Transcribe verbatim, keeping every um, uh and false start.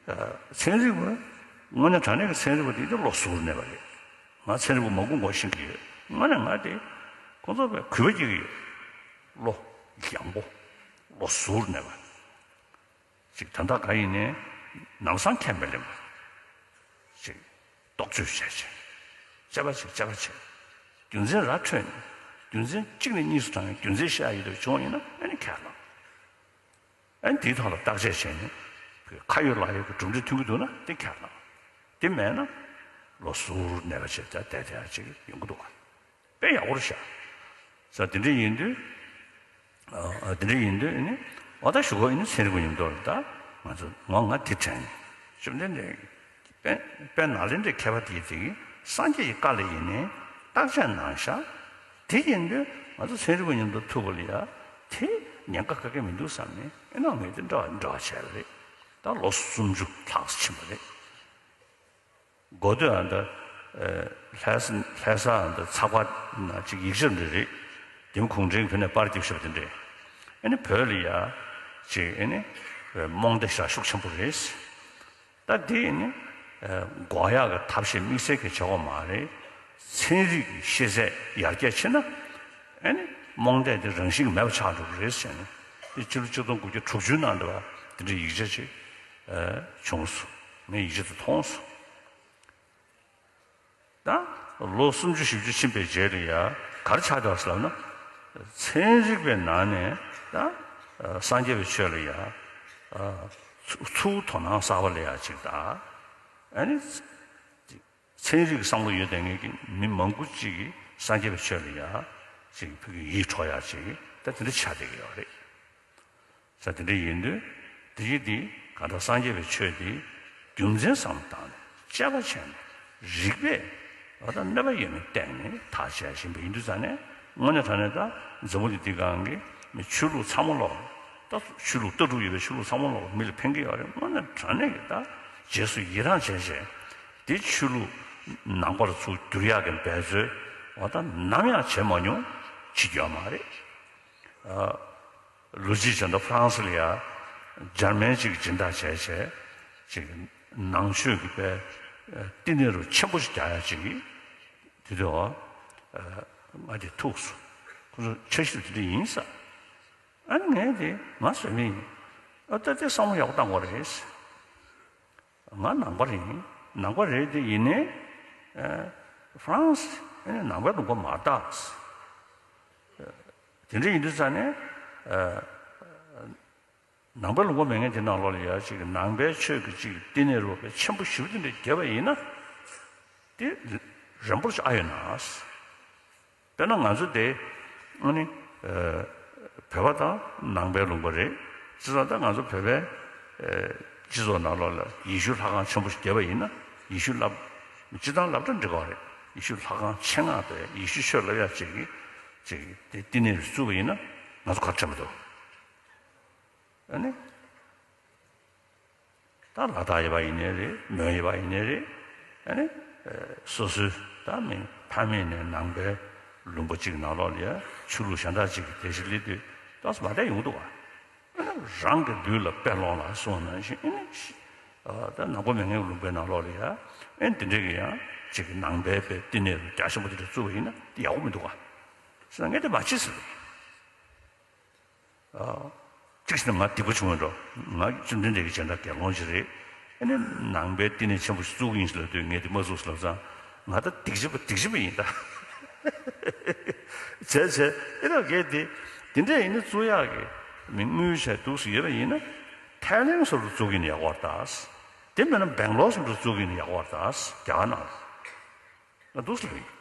ཚན་རིག་པ། དངོས་གནས་དྲང་གནས་ཀྱི་ཚན་རིག་པ་དེ་ད་བློ་གཟུར་གནས་པ་རེད། ང་ཚན་རིག་པ་མང་པོ་ངོ་ཤེས་ཀྱི་ཡོད། དངོས་གནས་ང་དེ་ཁོང་ཚོ་བས་གུས་པ་སྐྱེ་གི་ཡོད། བློ་ཡངས་པོ། བློ་གཟུར་གནས་པ། ཅིག་ད་ལྟ་ག་ཡིན་ནའི་ལམ་སང་ཁས་མི་ལེན་པ། ཅིག་རྟོག་དཔྱོད་བྱས་བྱས། དཔྱད་པ་བྱས་དཔྱད་པ་བྱས། རྒྱུ་མཚན་ར་འཕྲོད་ནས་རྒྱུ་མཚན་གཅིག་ནས་གཉིས་སུ་བགྲང་ཡ་རྒྱུ་མཚན་བཤད་ཡ་ཡོད་དུ་བྱུང་བ་ཡིན་ན་ཨ་ནི་ཁས་བླངས། ཨ་ནི་དེའི་ཐོག་ལ་བརྟག་དཔྱད་བྱས་ནས་ཁ་ཡོད་ལག་ཡོད་ཀྱི་གྲུབ་འབྲས་ཐོན་གྱི་འདུག་ན་དེ་ཁས་བླངས། དེ་མེད་ན་བློ་གཟུར་གནས་པ་བྱས་ད་བསྡད་བསྡད་ཡ་ཅིག་ཡོང་གི་འདུག་ག་དཔེ་ཡག་པོ་རེད་ཤག་ས་དེ་འདྲ་ཡིན་དུས། ཨ་དེ་འདྲ་ཡིན་དུས་ཨ་ནི་འོ་ད་ཞུ་གོ་ཨ་ནི་ཚན་རིག་པ་མཉམ་དུ་ལ་ད་ང་ཚོ་ངོ་ང་དེ་དྲན་བཅོམ་ལྡན་འདས་དཔལ་དཔལ་ནཱ་ལེནྡྲའི་མཁས་པ་དེ་དེ་གིས་སངས་རྒྱས་ཀྱི་བཀའ་ལ་ཡིན་ནའི་བརྟག་དཔྱད་གནང་ཤག་དེ་ཡིན་དུས་ང་ཚོ་ཚན་རིག་པ་མཉམ་དུ་ཐུག་པ་ལ་ཡ་དེ་ཉེན་ཁ་ག་གེ་མི་འདུག་བསམ་ནས་ཨེ་ནང་ངས་དེ་འདྲ་བ་འདྲ་བ་བྱས་པ་རེད། ད་ལོ་སུམ་ཅུ་ལྷག་ཕྱིན་པ་རེད། མགོ་སྟོད་ཨ་འདྲ། ལྷ་ས་ལྷ་ས་ཨ་འདྲ་ཚགས་པར་ན་ཅིག་ཡིག་ཆ་འདྲ་རེད། དེ་མོ་གུང་ཁྲན་གྱིས་བོད་ནས་པར་རྒྱབ་བཞག་པ་དེ་འདྲས། ཨ་ནི་བོད་ལ་ཡ་ཅིག་ཨ་ནི་རྨོངས་དད་བྱ་ཤུགས་ཆེན་པོ་རེད། ད་དེ་ཨ་ནི་འགོག་ཡག་གི་ཐབས་ཤེས་དམིགས་བསལ་གྱི་བྱ་བ་མ་རེད། ཚན་རིག་གི་ཤེས་ཚད་ཡར་རྒྱས་ཕྱིན་ན་ཨ་ནི་རྨོངས་དད་དེ་རང་བཞིན་གྱིས་མེད་པ་ཆགས་འགྲོ་གི་རེད་ཟེར་ནས་དེ་ཕྱི་ལོ་ཆིག་སྟོང་དགུ་བརྒྱ་དྲུག་ཅུ་ནང་འདྲ་བ་དེ་འདྲའི་ཡིག་ཆ་ཅིག་བྱུང་སོང་། ངས་ཡིག་ཆ་དེ་མཐོང་སོང་། ད་ལོ་སུམ་ཅུ་བཞི་བཅུ་ཕྱིན་པའི་རྗེས་ལ་ཡ་ག་རེ་ཆགས་འདུག་ཟེར་ལབ་ན། ཚན་རིག་པའི་ནང་ནས་ད་སངས་རྒྱས་པའི་ཆོས་ལ་ཡ་ཚུར་དོ་སྣང་གསར་པ་སླེབས་ཡ་ཅིག་དང་། ཨ་ནི་ཚན་རིག་གི་བསམ་བློ་ཡོད་བསྡད་མཁན་གྱི་མི་མང་པོ་ཅིག་གིས་སངས་རྒྱས་པའི་ཆོས་ལ་ཡ་ཅིག་ཕ་གི་ཡིད་འཕྲོག་ཡ་ཅིག་ད་དེ་འདྲ་ཆགས་བསྡད་ཀྱི་ཡོད་རེད། ས་དེ་འདྲ་ཡིན་དུས་དེ་ཡི་དེ་གང་ལྟར་སངས་རྒྱས་པའི་ཆོས་དེ་རྒྱུ་མཚན་བསམ་བློ་བཏང་ནས་དཔྱད་པ་བྱས་ནས་རིགས་པས་འོ་ད་གནོད་པ་ཡོད་མེད་བལྟས་ནས་ཐག་བཅད་བཞིན་པ་ཡིན་དུས་ཙང་ནས་དངོས་གནས་དྲང་གནས་ད་འཛམ་བུ་གླིང་འདི་སྒང་གི་མི་ཆོས་ལུགས་ཚང་མ་ལོག་ད་ཆོས་ལུགས་ལྟ་གྲུབ་ཡོད་པའི་ཆོས་ལུགས་ཚང་མ་ལོག་མི་ལ་ཕན་གྱི་ཡོད་རེད། དངོས་གནས་དྲང་གནས་ཀྱི་ད་རྗེས་སུ་ཡི་རང་བྱས་བྱས་དེ་ཆོས་ལུགས་ནང་པར་ཚུར་བསྒྱུར་ཡག་གི་འབད་རྩོལ་འོ་ད་ནམ་ཡང་བྱས་མ་མྱོང་བྱེད་རྒྱུ་ཡོད་མ་རེད། ལོ་རྒྱུས་བྱས་ན་ཧྥ་རན་སི་ལ་ཡ་འཇར་མན་གཅིག་སྦྱིན་བདག་བྱས་བྱས་ཅིག་ནང་ཆོས་ཀྱི་པའི་བསྟི་གནས་རུ་ཆེན་པོ་ཞིག་རྒྱག་ཡ་ཅིག་དེ་དུས་ང་དེ་ཐུག་སོང་། ཁོ་ཚོ་འཆར་གཞི་དེ་འདྲ་ཡིན་ས། ཨ་ནི་ངས་དེ་ང་བཟོས་མི་ཡིན། ཨ་ད་དེ་བསམ་བློ་ཡག་པོ་བཏང་དགོས་རེད། ང་ནང་པ་རེད། ནང་པ་རེད་དེ་ཡིན་ནའི་ཨ་ཧྥ་རན་སི་ཨ་ནི་ནང་པའི་ལུང་པ་མ་རེད་ད། དེ་འདྲ་ཡིན་དུས་ཙང་ནས་ཨ་ནང་པའི་ལུང་པ་མེད་མཁན་དེ་ནང་ལོགས་ལ་ཡ་ཅིག་ནང་པའི་ཆོས་ཀྱི་ཅིག་བསྟི་གནས་རུ་བའི་ཆེན་པོ་ཞེ་པོ་དེ་འདྲ་བརྒྱབ་པ་ཡིན་ན་དེ་རན་པོ་ཅིག་ཨ་ཡོད་ན། དཔེར་ན་ང་ཚོ་དེ་ཨ་ནི་ཨ་བོད་པ་དང་ནང་པའི་ལུང་པ་རེད། བྱས་ཙང་ད་ང་ཚོ་བོད་པའི་ཨ་སྤྱི་ཚོགས་ནང་ལོགས་ལ་ཡེ་ཤུ་ལྷ་ཁང་ཆེན་པོ་ཞིག་བརྒྱབ་པ་ཡིན་ན་ཡེ་ཤུ་སློབ་སྤྱི་བཏང་སློབ་གྲྭ་འགྲིག་གི་རེད། ཡེ་ཤུ་ལྷ་ཁང་ཆེད་མངགས་པའི་ཡེ་ཤུ་ཆོས་སློབ་ཡག་ཅིག་གི་ཅིག་དེ་བསྟི་གནས་རུ་བཙུགས་པ་ཡིན་ན་ང་ཚོ་ག་རེ་དྲན་པ་འདུག་ཨ་ནི། ད་ལ་དྭགས་ཡོད་པ་ཡིན་ནའི་རེད། མོན་ཡོད་པ་ཡིན་ནའི་རེད། ཨ་ནི་སོ་སོའི་ད་མི་ཕ་མེས་ནས་ནང་པའི་ལུང་པ་གཅིག་ནང་ལོགས་ལ་ཡ་ཆོས་ལུགས་གཞན་དག་ཅིག་གི་སྡེ་ཞིག་སླེབས་དུས་ཏོག་ཙམ་མ་བདེ་ཡོང་གི་འདུག་ག་ཨ་ནི་རང་གི་ལུས་ལ་དཔེ་ལོངས་ལ་སོང་ནང་བཞིན་ཨ་ནི་ད་ནང་པ་མེད་མཁན་ལུང་པའི་ནང་ལོགས་ལ་ཡ་ཨ་ནི་དེ་འདྲས་ཀྱི་ཡང་ཅིག་གི་ནང་པའི་པའི་བསྟི་གནས་རུ་རྒྱ་ཆེན་པོ་དེ་འདྲ་བཙུགས་པ་ཡིན་ན་དེ་ཡག་པོ་མི་འདུག་ག་ཟེར་ན་ངས་དེ་མ་བྱེད་ཟེར། གཅིག་བྱས་ན་ང་སྡིག་པ་བྱུང་བ་འགྲོ། ང་བཅོམ་ལྡན་འདས་ཀྱི་སྦྱིན་བདག་དགེ་སློང་ཅིག་རེད། ཨ་ནི་ནང་པའི་བསྟི་གནས་ཆེན་པོ་ཞིག་བཙུགས་ཀྱི་ཡིན་ཟེར་ལབ་དུས་ངས་དེ་མ་བཙུགས་ཟེར་ལབ་ཙང་ང་ད་སྡིག་ཅན་པ་སྡིག་ཅན་པ་ཡིན་ད། བྱས་བྱས་ཨེ་རག་གས་དེ་དེ་འདྲས་ཡིན་ན་བཙུགས་ཡག་གི་མི་དངུལ་བྱས་འདུག་སེ་ཡོད་པ་ཡིན་ན་ཐའི་ལེན་སོགས་སུ་བཙུགས་ཀྱི་ཡིན་ན་ཡག་པོ་རེད་ད། དེ་མིན་ན་སྦེང་ལོར་སོགས་སུ་བཙུགས་ཀྱི་ཡིན་ན་ཡག་པོ་རེད་ད། རྒྱ་གར་ནང་ལ་འདུག་སེ་ལབ་ཡིན།